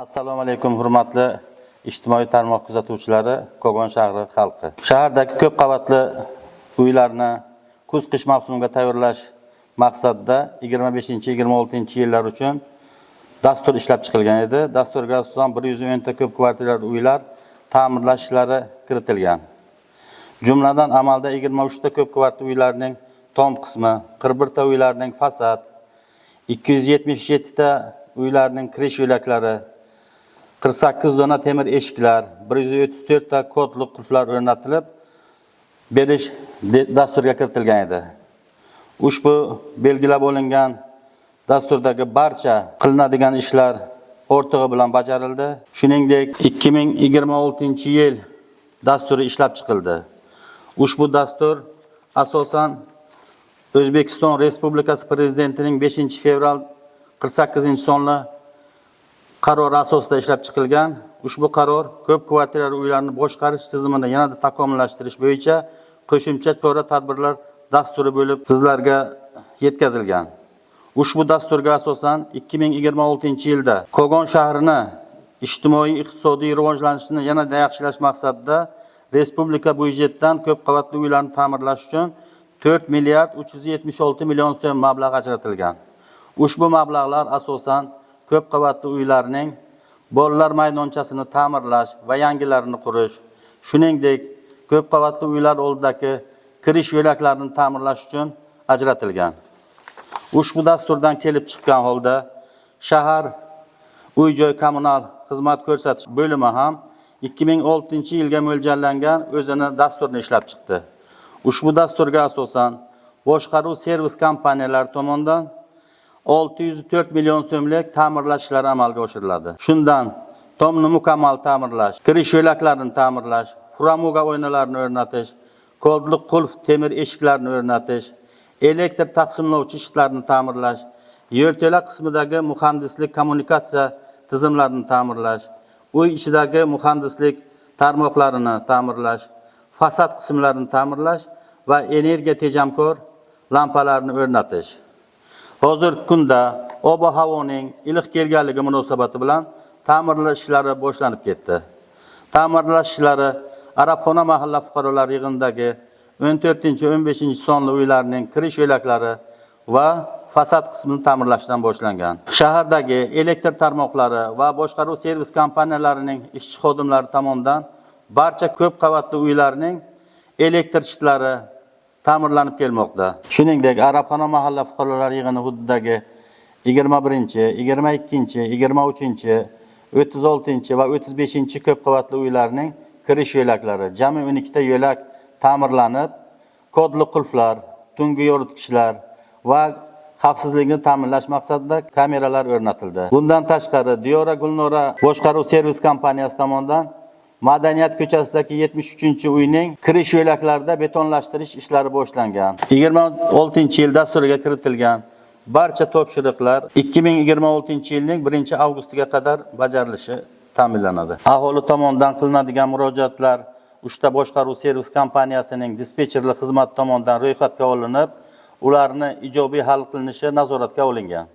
Assalomu alaykum, hurmatli ijtimoiy tarmoq kuzatuvchilari, Kogon shahri xalqi. Shahardagi ko'p qavatli uylarni kuz-qish mavsumiga tayyorlash maqsadida 25-26 yillar uchun dastur ishlab chiqilgan edi. Dasturga asosan 110 ta ko'p kvartirali uylar ta'mirlash ishlari kiritilgan. Jumladan, amalda 23 ta ko'p qavatli uylarning tom qismi, 41 ta uylarning fasad, 277 ta uylarning kirish yo'laklari, 48 dona temir eshiklar, 134 ta kodli qulflar o'rnatilib berish dasturga kiritilgan edi. Ushbu belgilab olingan dasturdagi barcha qilinadigan ishlar ortig'i bilan bajarildi. Shuningdek, 2026-yil dasturi ishlab chiqildi. Ushbu dastur asosan O'zbekiston Respublikasi Prezidentining 5 fevral 48 sonli qarori asosida ishlab chiqilgan. Ushbu qaror ko'p kvartirali uylarni boshqarish tizimini yanada takomillashtirish bo'yicha qo'shimcha chora tadbirlar dasturi bo'lib sizlarga yetkazilgan. Ushbu dasturga asosan 2026 yilda Kogon shahrini ijtimoiy iqtisodiy rivojlanishini yanada yaxshilash maqsadida respublika byudjetidan ko'p qavatli uylarni ta'mirlash uchun 4 milliard 376 million so'm mablag' ajratilgan. Ushbu mablag'lar asosan ko'p qavatli uylarning bolalar maydonchasini ta'mirlash va yangilarini qurish, shuningdek, ko'p qavatli uylar oldidagi kirish yo'laklarini ta'mirlash uchun ajratilgan. Ushbu dasturdan kelib chiqqan holda shahar uy-joy kommunal xizmat ko'rsatish bo'limi ham 2006 yilga mo'ljallangan o'zini dasturini ishlab chiqdi. Ushbu dasturga asosan boshqaruv servis kompaniyalari tomonidan 604 million so'mlik ta'mirlash ishlari amalga oshiriladi. Shundan tomni mukammal ta'mirlash, kirish yo'laklarini ta'mirlash, framuga oynalarini o'rnatish, kodli qulf temir eshiklarni o'rnatish, elektr taqsimlovchi shitlarni ta'mirlash, yerto'la qismidagi muhandislik kommunikatsiya tizimlarini ta'mirlash, uy ichidagi muhandislik tarmoqlarini ta'mirlash, fasad qismlarini ta'mirlash va energiya tejamkor lampalarni o'rnatish. Hozirgi kunda ob havoning iliq kelganligi munosabati bilan ta'mirlash ishlari boshlanib ketdi. Ta'mirlash ishlari Arabxona mahalla fuqarolar yig'inidagi 14, 15 sonli uylarning kirish yo'laklari va fasad qismini ta'mirlashdan boshlangan. Shahardagi elektr tarmoqlari va boshqaruv servis kompaniyalarining ishchi xodimlari tomonidan barcha ko'p qavatli uylarning elektr shitlari ta'mirlanib kelmoqda. Shuningdek, Arabxona mahalla fuqarolar yig'ini hududidagi 21, 22, 23, 36 va 35 ko'p qavatli uylarning kirish yo'laklari, jami 12 ta yo'lak ta'mirlanib, kodli qulflar, tungi yoritgichlar va xavfsizlikni ta'minlash maqsadida kameralar o'rnatildi. Bundan tashqari, Diyora Gulnora boshqaruv servis kompaniyasi tomonidan Madaniyat ko'chasidagi 73 uyning kirish yo'laklarida betonlashtirish ishlari boshlangan. 26 yil dasturiga kiritilgan barcha topshiriqlar 2026 yilning 1 avgustiga qadar bajarilishi ta'minlanadi. Aholi tomonidan qilinadigan murojaatlar uchta boshqaruv servis kompaniyasining dispetcherlik xizmati tomonidan ro'yxatga olinib, ularni ijobiy hal qilinishi nazoratga olingan.